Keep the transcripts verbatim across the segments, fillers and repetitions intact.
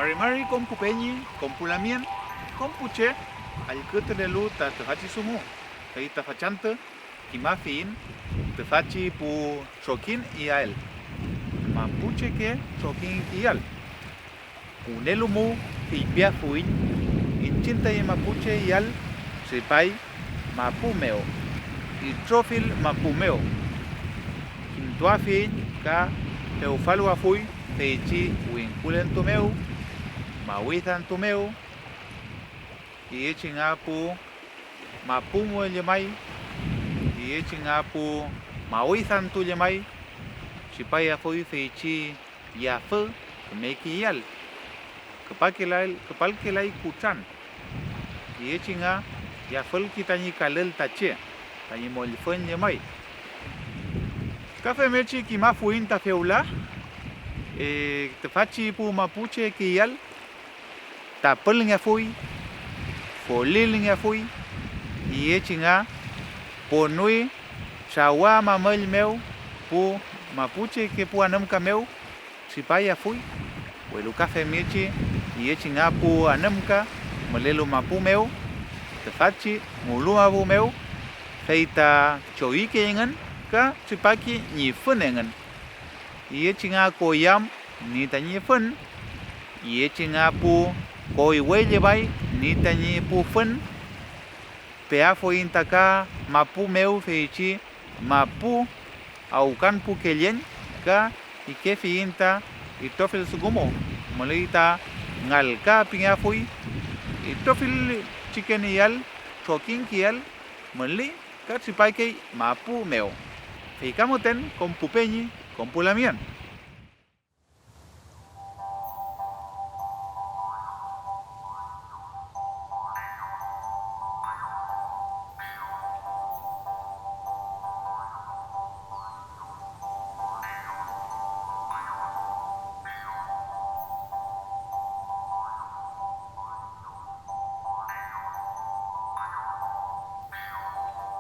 Mari mari kom pu peñi, kom pu lamien, kom pu che allkütulelu ta tüfachi dungu, fey ta fachantü kimafiyiñ tüfachi pu trokiñ iyael, mapucheke trokiñ iyael. Wünelu mu feypiafuiñ, iñchiñ taiñ mapuche iyael tripay mapu mew, itrofill mapu mew. Kintuafiyiñ ka pewfaluwafuy feychi wingkulentu mew, mawidantu mew, tiyechi nga pu mapu mew llemay, tiyechi nga pu mawidantu llemay, tripayafuy feychi yafü kümeke iyael. Küpakelay, küpalkelay kutran, tiyechi nga yafülki tañi kalül ta che, tañi mollfüñ llemay. Ka femngechi kimafuiñ ta fewla, eh, tüfachi pu mapucheke iyael tapülngeafuy, folilngeafuy, tiyechi nga ponwi trawa mamüll mew pu mapucheke pu anümka mew tripayafuy, welu ka femngechi tiyechi nga pu anümka mülelu mapu mew, tüfachi mulu mapu mew, fey ta choyükey engün ka tripaki ñi fün engün. Tiyechi nga koyam ni tañi fün, tiyechi nga pu koywe llemay ni tañi pu fün. Peafuiñ ta ka mapu mew feychi mapu awkan pu kelleñ ka ikefiyiñ ta itrofill dungu mu, müley ta ngalka pingeafuy, itrofill pichiken iyael, trokiñke iyael müley ka tripakey mapu mew, fey ka müten kom pu peñi, kom pu lamien.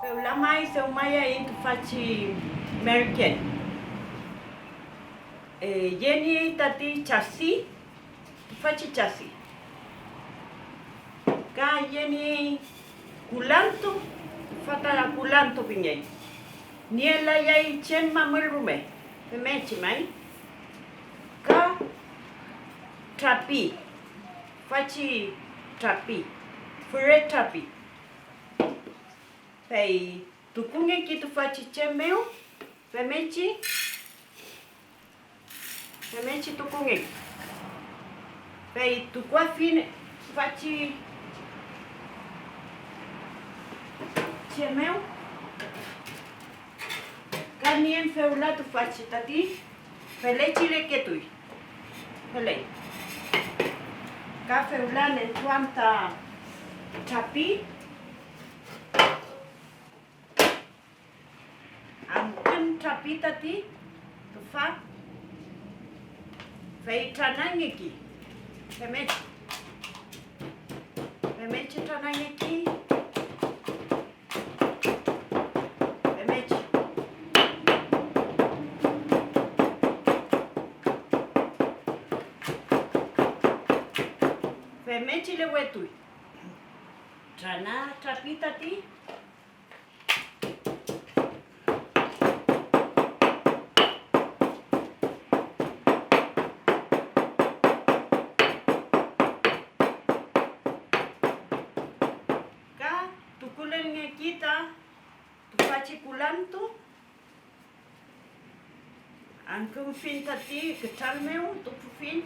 Fewla may dewmayaiñ tüfachi merken. Eh, yeniey tati chasi, tüfachi chasi, ka yeniey kulantu, tüfa ta kulantu pingey. Nielayay chem mamüll rume, femngechi may, ka trapi, tüfachi trapi, füre trapi. Fey tukungeki tüfachi che mew, femngechi, femngechi tukungeki. Fey tukuafiñ tüfachi che mew, ka nien fewla tüfachi tati felechi reketuy. Feley. Ka fewla nentuan ta trapi. Angkün trapi tati tüfa, fey tranangeki, femngechi, femngechi tranangeki, femngechi, femngechi lewetuy, trana trapi tati. Ka tukulelngeki ta tüfachi kulantu. Angkümfiñ tati kütral mew, tupufiñ,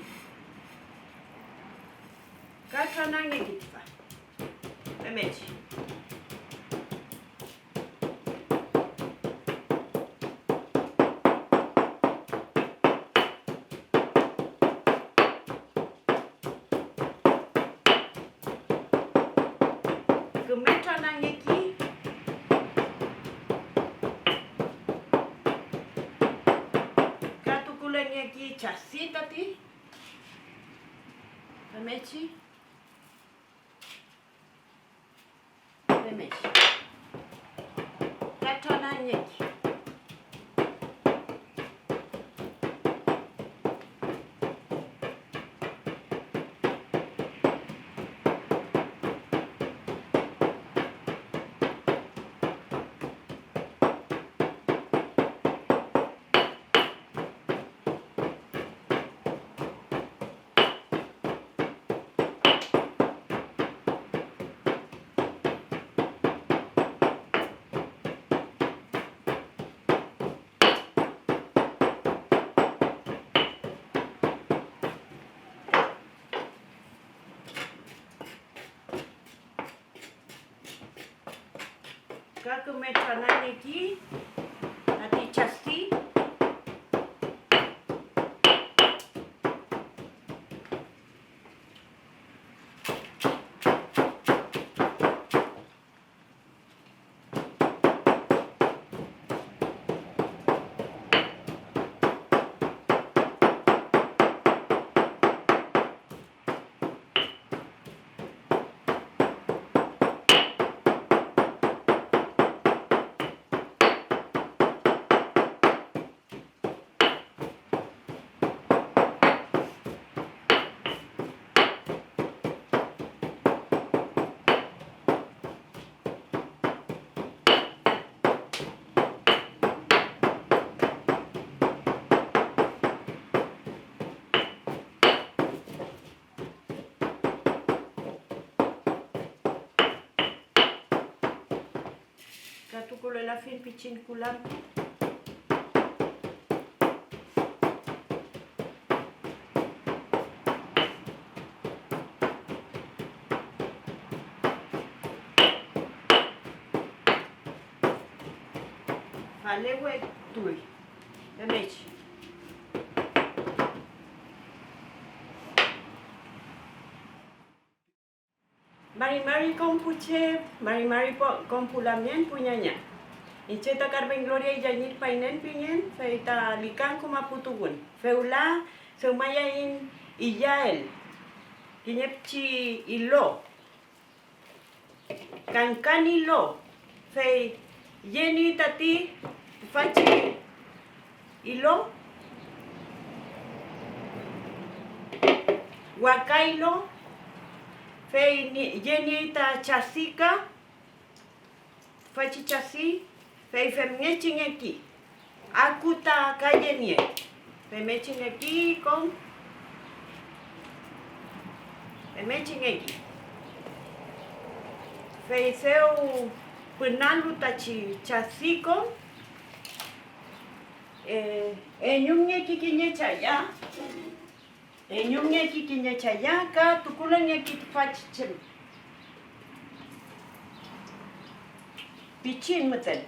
ka tranangeki tüfa. Femngechi. Küme tranangeki, ka tukulengeki chasi tati femngechi. Femngechi. Ka tranangeki. Ka küme tranangeki tati chasi. Ka tukulelafiñ pichin kulantu. Falewetuy femngechi. Mari mari kom pu che, mari mari po-, kom pu lamngen pu ñaña. Iñche ta Carmen Gloria Illañil Paynen pingen, fey ta Likanku mapu tuwün. Fewla dewmayaiñ iyael kiñe pichi ilo, kangkan ilo, fey yeni tati tüfachi ilo, waka ilo, fey ni-, yeni ta chasika, tüfachi chasi, fey femngechi ngeki. Aku ta kalle niey, femngechi ngeki kom, femngechi ngeki. Fey dew pünalu tachi chasi kom, eh, eñumngeki kiñe chaya. Eñumngeki kiñe chaya ka tukulelngeki tüfachi chem pichin müten.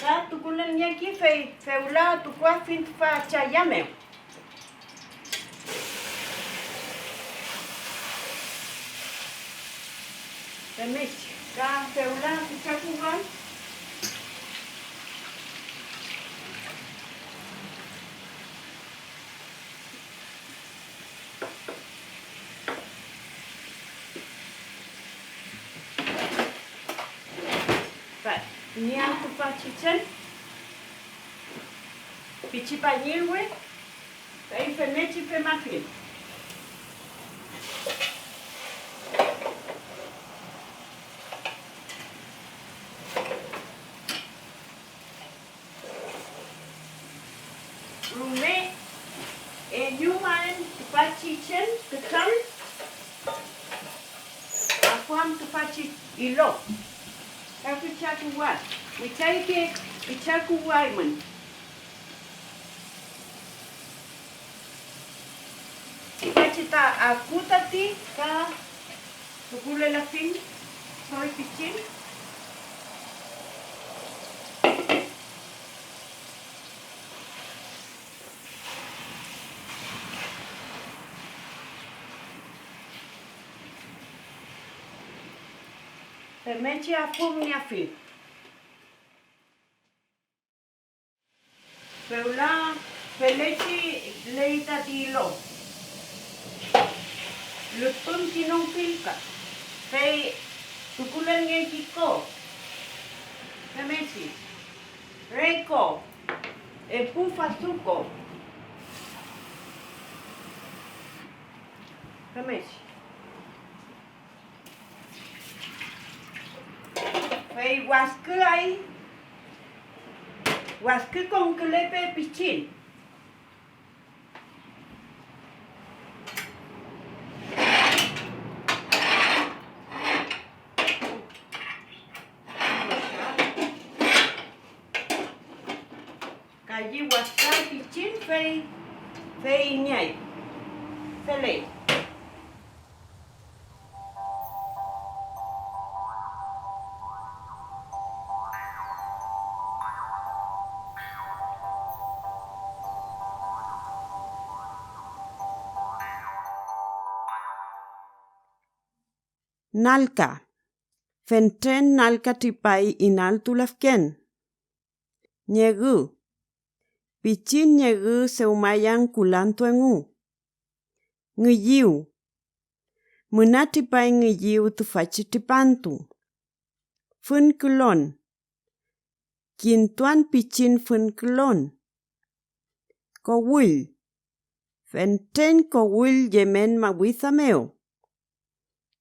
Ka tukulelngeki, fey fewla tukuafiñ tüfa chaya mew. Femngechi ka fewla küchakuway. Niean tüfachi chem pichi pañilwe, fey femngechi femafiel. Rume eñumaen tüfachi chem kütral, afuam tüfachi ilo, ka küchakuwa, witrayke küchakuwaymün. Tüfachi ta aku tati ka tukulelafiñ doy pichin. Femngechi afümngeafi. Fewla felechi ley tati ilo. Lüpümkinun fillka, fey tukulelngeki ko, femngechi, re ko, epu fasu ko, femngechi. Fey wasküay, waskü konkülepe pichin. Kalli waskay pichin, fey, fey iñay. Feley. Nalka. Fentren nalka tripay inaltu lafken. Ñegü. Pichin ñegü dewmayan kulantu engu. Ngüyüw. Müna tripay ngüyüw tüfachi tripantu. Fünkülon. Kintuan pichin fünkülon. Kowüll. Fentren kowüll yemen mawida mew.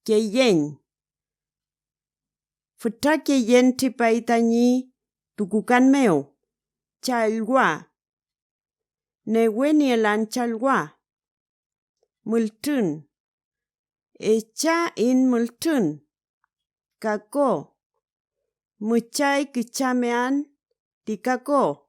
Keyeñ. Fütra keyen tripay tañi tukukan mew. Challwa. Newe nielan challwa. Mültrün. Echa in mültrün. Kako. Müchay küchamean ti kako.